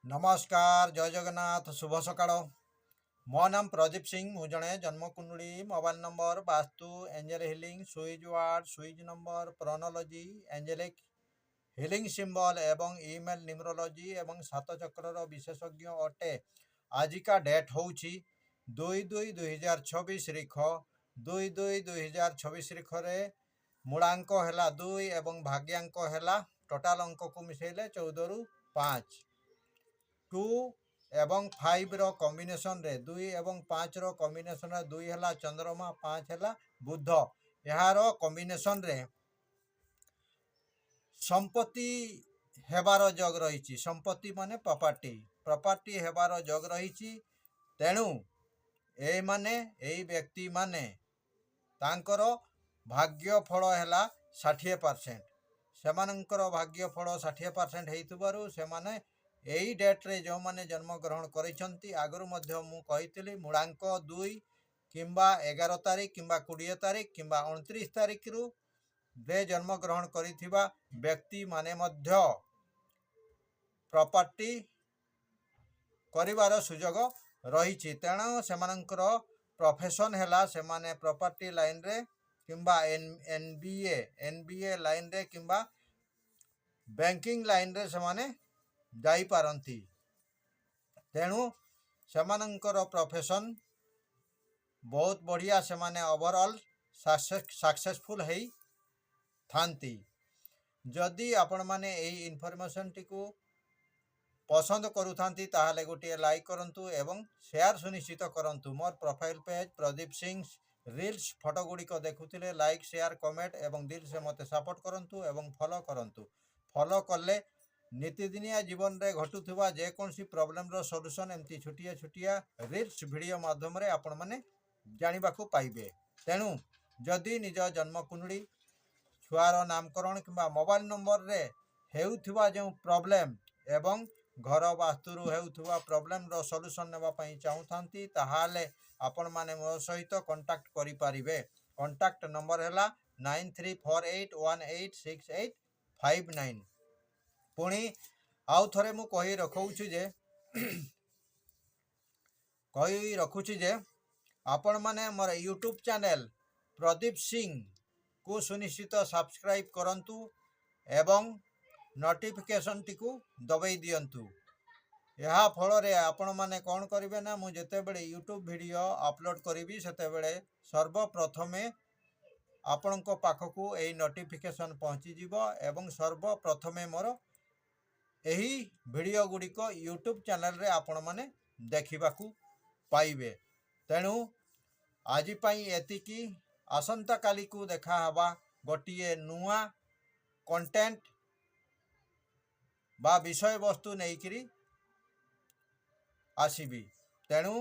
ନମସ୍କାର, ଜୟ ଜଗନ୍ନାଥ, ଶୁଭ ସକାଳ। ମୋ ନାମ ପ୍ରଦୀପ ସିଂ। ମୁଁ ଜଣେ ଜନ୍ମକୁଣ୍ଡଳୀ, ମୋବାଇଲ ନମ୍ବର, ବାସ୍ତୁ, angel healing, Swiss ward, Swiss number, phrenology, angelic healing symbol ଏବଂ ଇମେଲ୍ ନ୍ୟୁମରୋଲୋଜି ଏବଂ ସାତ ଚକ୍ରର ବିଶେଷଜ୍ଞ ଅଟେ। ଆଜିକା ଡେଟ୍ ହେଉଛି 2/2/2026 ରିଖ। 2/2/2026 ରିଖରେ ମୂଳାଙ୍କ ହେଲା 2 ଏବଂ ଭାଗ୍ୟାଙ୍କ ହେଲା, ଟୋଟାଲ ଅଙ୍କକୁ ମିଶାଇଲେ 14ରୁ 5। 2 ଏବଂ 5ର କମ୍ବିନେସନରେ, 2 ଏବଂ 5ର କମ୍ବିନେସନରେ, 2 ହେଲା ଚନ୍ଦ୍ରମା, 5 ହେଲା ବୁଧ। ଏହାର କମ୍ବିନେସନରେ ସମ୍ପତ୍ତି ହେବାର ଯୋଗ ରହିଛି। ସମ୍ପତ୍ତି ମାନେ ପ୍ରପର୍ଟି। ପ୍ରପର୍ଟି ହେବାର ଯୋଗ ରହିଛି। ତେଣୁ ଏଇମାନେ, ଏଇ ବ୍ୟକ୍ତିମାନେ, ତାଙ୍କର ଭାଗ୍ୟ ଫଳ ହେଲା 60%। ସେମାନଙ୍କର ଭାଗ୍ୟ ଫଳ 60% ହେଇଥିବାରୁ ସେମାନେ ଏଇ ଡେଟ୍ରେ ଯେଉଁମାନେ ଜନ୍ମଗ୍ରହଣ କରିଛନ୍ତି, ଆଗରୁ ମଧ୍ୟ ମୁଁ କହିଥିଲି, ମୂଳାଙ୍କ 2 କିମ୍ବା 11 ତାରିଖ କିମ୍ବା 20 ତାରିଖ କିମ୍ବା 29 ତାରିଖରୁ ରେ ଜନ୍ମଗ୍ରହଣ କରିଥିବା ବ୍ୟକ୍ତିମାନେ ମଧ୍ୟ ପ୍ରପର୍ଟି କରିବାର ସୁଯୋଗ ରହିଛି। ତେଣୁ ସେମାନଙ୍କର ପ୍ରଫେସନ୍ ହେଲା ସେମାନେ ପ୍ରପର୍ଟି ଲାଇନରେ କିମ୍ବା ଏନ୍ ବି ଏ ଲାଇନରେ କିମ୍ବା ବ୍ୟାଙ୍କିଂ ଲାଇନରେ ସେମାନେ ଯାଇପାରନ୍ତି। ତେଣୁ ସେମାନଙ୍କର ପ୍ରଫେସନ୍ ବହୁତ ବଢ଼ିଆ। ସେମାନେ ଓଭରଅଲ୍ ସକ୍ସେସଫୁଲ୍ ହେଇଥାନ୍ତି। ଯଦି ଆପଣମାନେ ଏଇ ଇନଫର୍ମେସନ୍ଟିକୁ ପସନ୍ଦ କରୁଥାନ୍ତି, ତାହେଲେ ଗୋଟିଏ ଲାଇକ୍ କରନ୍ତୁ ଏବଂ ସେୟାର ସୁନିଶ୍ଚିତ କରନ୍ତୁ। ମୋର profile page Pradeep Singh reels photo ଗୁଡ଼ିକ ଦେଖୁଥିଲେ ଲାଇକ୍, ସେୟାର, କମେଣ୍ଟ ଏବଂ ଦିଲ ସେ ମୋତେ ସପୋର୍ଟ କରନ୍ତୁ ଏବଂ ଫଲୋ କରନ୍ତୁ। ଫଲୋ କଲେ ନିତିଦିନିଆ ଜୀବନରେ ଘଟୁଥିବା ଯେକୌଣସି ପ୍ରୋବ୍ଲେମର ସଲ୍ୟୁସନ୍ ଏମିତି ଛୋଟିଆ ଛୋଟିଆ ରିଲ୍ସ ଭିଡ଼ିଓ ମାଧ୍ୟମରେ ଆପଣମାନେ ଜାଣିବାକୁ ପାଇବେ। ତେଣୁ ଯଦି ନିଜ ଜନ୍ମକୁଣ୍ଡଳୀ, ଛୁଆର ନାମକରଣ କିମ୍ବା ମୋବାଇଲ ନମ୍ବରରେ ହେଉଥିବା ଯେଉଁ ପ୍ରୋବ୍ଲେମ୍ ଏବଂ ଘର ବାସ୍ତୁରୁ ହେଉଥିବା ପ୍ରୋବ୍ଲେମର ସଲ୍ୟୁସନ୍ ନେବା ପାଇଁ ଚାହୁଁଥାନ୍ତି, ତାହେଲେ ଆପଣମାନେ ମୋ ସହିତ କଣ୍ଟାକ୍ଟ କରିପାରିବେ। କଣ୍ଟାକ୍ଟ ନମ୍ବର ହେଲା 9348186859। ପୁଣି ଆଉ ଥରେ ମୁଁ କହି ରଖୁଛି ଯେ ଆପଣମାନେ ମୋର ୟୁଟ୍ୟୁବ୍ ଚ୍ୟାନେଲ୍ ପ୍ରଦୀପ ସିଂକୁ ସୁନିଶ୍ଚିତ ସବସ୍କ୍ରାଇବ୍ କରନ୍ତୁ ଏବଂ ନୋଟିଫିକେସନ୍ଟିକୁ ଦବାଇ ଦିଅନ୍ତୁ। ଏହା ଫଳରେ ଆପଣମାନେ କ'ଣ କରିବେ ନା, ମୁଁ ଯେତେବେଳେ ୟୁଟ୍ୟୁବ୍ ଭିଡ଼ିଓ ଅପଲୋଡ଼ କରିବି, ସେତେବେଳେ ସର୍ବପ୍ରଥମେ ଆପଣଙ୍କ ପାଖକୁ ଏହି ନୋଟିଫିକେସନ୍ ପହଞ୍ଚିଯିବ ଏବଂ ସର୍ବପ୍ରଥମେ ମୋର ଏହି ଭିଡ଼ିଓ ଗୁଡ଼ିକ ୟୁଟ୍ୟୁବ୍ ଚ୍ୟାନେଲରେ ଆପଣମାନେ ଦେଖିବାକୁ ପାଇବେ। ତେଣୁ ଆଜି ପାଇଁ ଏତିକି। ଆସନ୍ତାକାଲିକୁ ଦେଖାହେବା ଗୋଟିଏ ନୂଆ କଣ୍ଟେଣ୍ଟ ବା ବିଷୟବସ୍ତୁ ନେଇକରି ଆସିବି। ତେଣୁ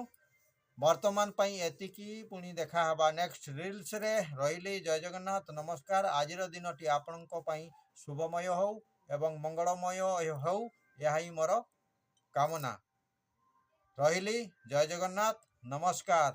ବର୍ତ୍ତମାନ ପାଇଁ ଏତିକି। ପୁଣି ଦେଖାହେବା ନେକ୍ସଟ ରିଲ୍ସରେ। ରହିଲି, ଜୟ ଜଗନ୍ନାଥ, ନମସ୍କାର। ଆଜିର ଦିନଟି ଆପଣଙ୍କ ପାଇଁ ଶୁଭମୟ ହେଉ ଏବଂ ମଙ୍ଗଳମୟ ହେଉ, ଏହା ହିଁ ମୋର କାମନା। ରହିଲି, ଜୟ ଜଗନ୍ନାଥ, ନମସ୍କାର।